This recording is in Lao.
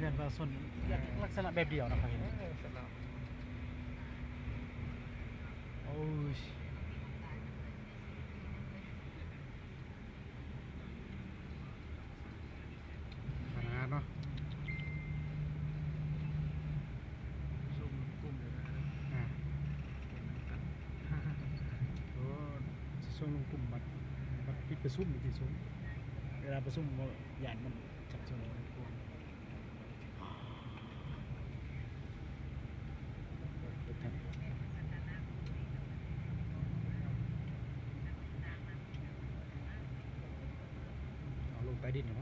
ເຮືອນປະຊາຊົນ ເອີ ລັກສະນະແບບດຽວນະ ຂ້ອຍເຫັນ ເອີ ສະນະ ໂອ້ຍ ຂະໜາດເນາະ ສົ່ງລົງກຸ່ມເລີຍນະ ອ່າ ໂອ້ ຊິສົ່ງລົງກຸ່ມ ບັດ ບັດປິດປະຊຸມນີ້ຊິສົ່ງ ເວລາປະຊຸມບໍ່ ຢ້ານມັນສັບສົນ ເອົາລົງໃຕ້ດິນເນາະ